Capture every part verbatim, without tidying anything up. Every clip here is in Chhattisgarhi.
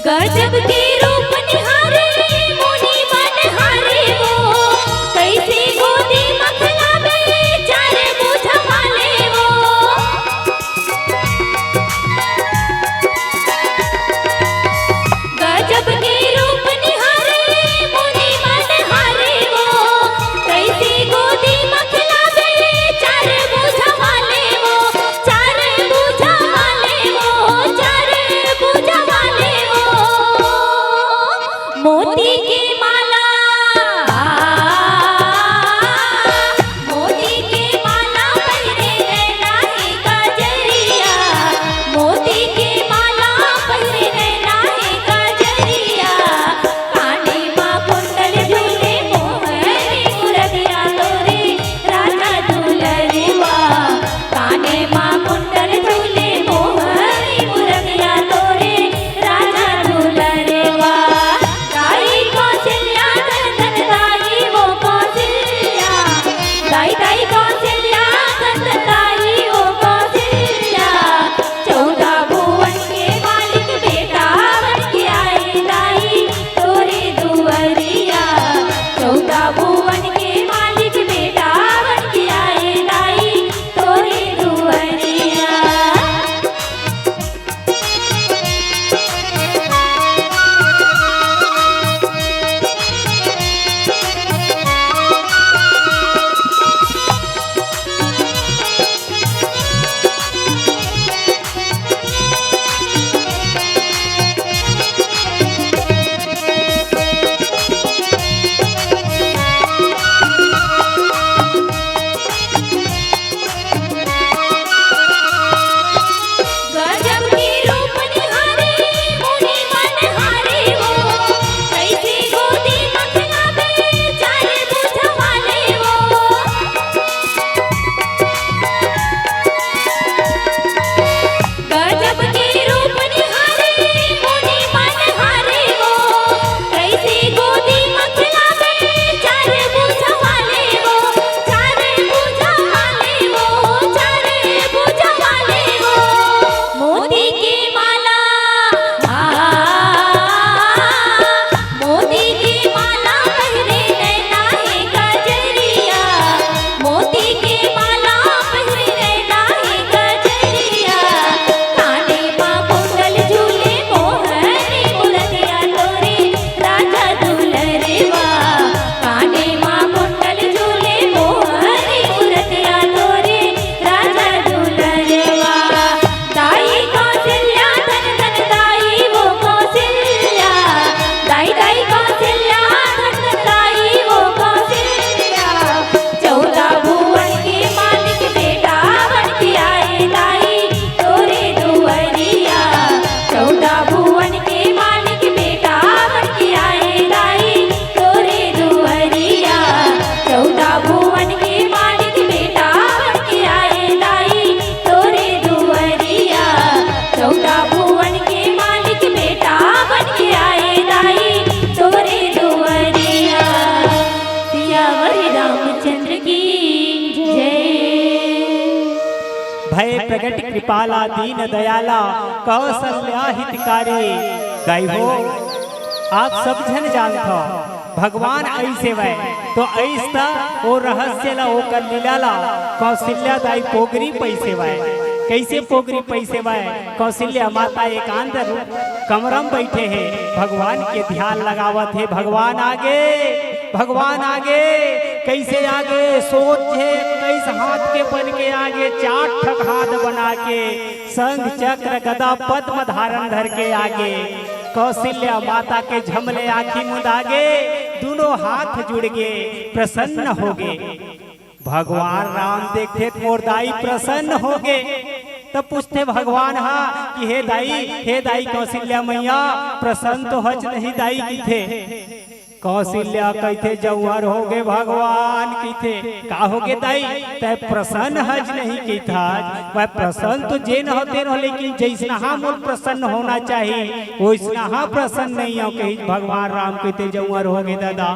गजब के रूप निहारे मुनि मन हारे वो, कइसे गोदी म खेलाबे चार भुजा वाले वो। गजब के रूप निहारे मुनि मन हारे वो, कइसे गोदी म खेलाबे चार भुजा वाले वो, चार भुजा वाले वो, चार भुजा वाले वो। मोती के माला, आ, मोती के माला पहिरे नैना हे गजरिया, मोती के माला पहिरे नैना हे गजरिया, काने मा कुंडल झूले मोहनी मुरतिया तोरे राजा दुलरवा, काने मा कुंडल झूले मोहनी मुरतिया तोरे राजा दुलरवा। दाई कौशल्या धन धन दाई वो कौशल्या, दाई दाई कौशल्या धन धन दाई वो कौशल्या। चौदह भुवन के मालिक बेटा बन के आए दाई तोरे दुआरिया, चौदह भुवन के मालिक बेटा बन के आए दाई तोरे दुआरिया। गजब के रूप निहारे मुनि मन हारे वो, कइसे गोदी म खेलाबे चार भुजा वाले वो। गजब के रूप निहारे मुनि मन हारे वो, कइसे गोदी म खेलाबे चार भुजा वाले वो, चार भुजा वाले वो, चार भुजा वाले वो। मोती के माला, आ, मोती के माला पहिरे नैना हे गजरिया, मोती के माला पहिरे नैना हे गजरिया। काने मा कुंडल झूले मोहनी मुरतिया तोरे राजा दुलरवा, काने मा कुंडल झूले मोहनी मुरतिया तोरे राजा दुलरवा। दाई कौशल्या धन धन दाई वो कौशल्या, दाई दाई कौशल्या धन धन दाई वो कौशल्या। चौदह भुवन के मालिक बेटा बन के आए दाई तोरे दुआरिया, चौदह भुवन के मालिक बेटा बन के आए दाई तोरे दुआरिया, चौदह भुवन के मालिक बेटा बन के आए दाई तोरे दुआरिया, चौदह भुवन के मालिक बेटा बन के आए दाई तोरे दुआरिया। सियावर रामचंद्र की जय। भय प्रगट कृपाला दीन दयाला कौशल्या हितकारी। दाई हो, आप सब झन जानथव, भगवान अइसे वय, तो अइस त ओ रहस्य ला, ओकर लीला ला कौशल्या दाई पोगरी पइसे वय। कइसे पोगरी पइसे वय? कौशल्या माता एकांत रूप कमरा म बइठे हे, भगवान के ध्यान लगावत हे। भगवान आगे, भगवान आगे, कइसे आगे? सोच हे, इक्कीस हाथ के बन के आगे, चार ठक हाथ बना के, शंख चक्र गदा पद्म धारण धर के आगे, कौशल्या माता के झमले आँखी मुंद आगे, दूनों हाथ जुड़ गे, प्रसन्न हो गे। भगवान राम देखथे त मोर दाई प्रसन्न हो गे। तब पूछथे भगवान हा कि हे दाई, हे दाई कौशल्या मैया, प्रसन्न तो हच नहीं दाई, कहिथे। कौशल्या कहिथे, जौहर हो गे भगवान, कहिथे। का हो गे दाई, तैं प्रसन्न हच नहीं कहिथस? मैं प्रसन्न तो जेन हो तेन हो, लेकिन जइसनहा मोर प्रसन्न होना चाही, वइसनहा प्रसन्न नहीं हो, कहिस भगवान राम। कहिथे, जौहर हो गे दादा,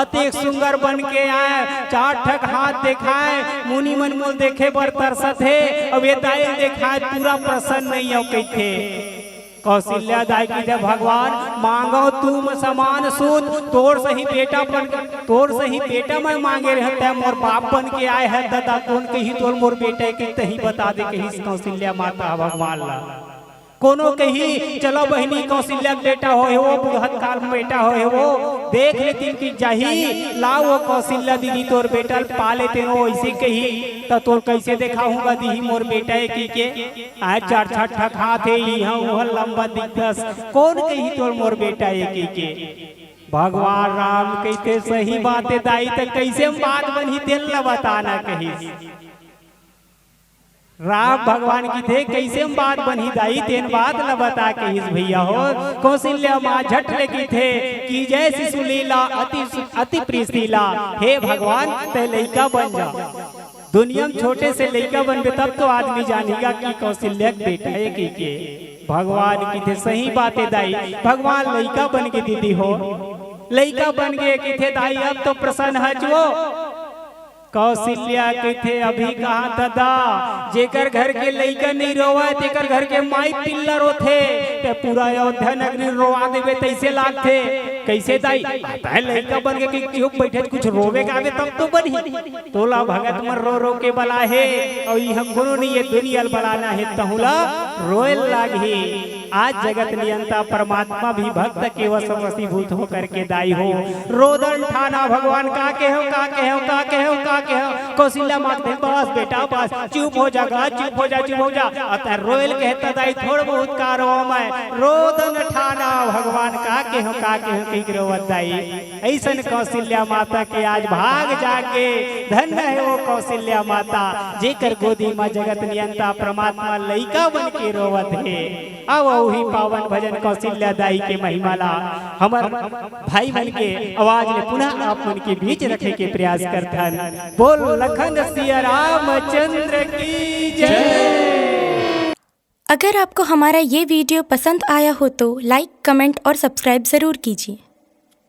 अतेक सुंदर बन के आए, चार ठक हाथ देखाए, मुनि मन मोला देखे बर तरसत हे, अब ये दाई देखाए पूरा प्रसन्न नहीं हो, कहिथे। कौशल्या दाई कहिथे, भगवान, मांगव तुम समान सुत, तोर सही बेटा बन, तोर सही बेटा मैं मांगे रहत, तैं मोर बाप बन के आए है ददा, कोन कही तोर मोर बेटा के, तहीं बता दे कहिस कौशल्या माता भगवान ला। कोनो कही, चलो बहिनी, कौशल्या के बेटा होय हे वो, बुढ़त काल में बेटा होय हे वो, देख लेतिन कि जाही, ला वो कौशल्या दीदी तोर बेटा ल पा लेते हो, ऐसे कही, त तोर कैसे देखाहूँ गा दीही मोर बेटा ए कहिके। आय चार छठ ठक हाथ हे, इहाँ उहाँ लंबा दिखतस, कोन कही तोर मोर बेटा ए कहिके। भगवान राम कहिथे, सही बात हे दाई, त कैसे बात बनही तेन ल बता ना कहिस। राम भगवान कहिथे, कैसे बात बनही दाई, तेन बात ल बता कहिस भैया हो। कौशल्या माँ झट ले कहिथे कि जय शिशु लीला अति सु-, अति प्रिय शीला, हे भगवान, तैं लइका बन जा। दुनिया में छोटे से लइका बनबे तब तो आदमी जानिगा कि कौशल्या के बेटा ए कहिके। भगवान कहिथे, सही बात हे दाई, भगवान लइका बन गे दीदी हो, लइका बन गे कहिथे दाई, अब तो प्रसन्न हच वो। कौशल्या कहिथे, अभी कहाँ ददा, जेकर घर के लइका नइ रोवय, तेकर घर के माई पिल्ला रोथे, त पूरा अयोध्या नगरी रोवा देबे तइसे लागथे। कइसे दाई, तैं लइका बन गे कि चुप बइठे, कुछ रोवे गावे तब तो बनही। तोला भगत मन रो रो के बलाहे, अउ इहाँ कोनो नइ ए दुनिया ल बलाना हे, तहूँ ला रोए ल लागही। आज जगत नियंता परमात्मा भी भक्त के वश वशीभूत होकर के दाई हो। रोदन ठाना भगवान का कहेंव, का कहेंव, का कहेंव, का कहेंव। कौशल्या माँ कहिथे, बस बेटा बस, चुप हो जा गा, चुप हो जा, चुप हो जा। अतः रोए ल कहे त दाई थोड़ बहुत का रोवँव मैं। रोदन ठाना भगवान का कहेंव, का कहेंव कहिके रोवत दाई। अइसन कौशल्या माता के आज भाग जागे, धन्य हे वो कौशल्या माता, जेकर गोदी म जगत नियंता परमात्मा लइका बन के रोवत हे। अब ओही पावन भजन कौशल्या दाई के महिमा ला हमर भाई मन के आवाज ले पुनः आप मन के बीच रखे के प्रयास करथन। बोल लखन सिया रामचंद्र की जय। अगर आपको हमारा ये वीडियो पसंद आया हो तो लाइक, कमेंट और सब्सक्राइब ज़रूर कीजिए।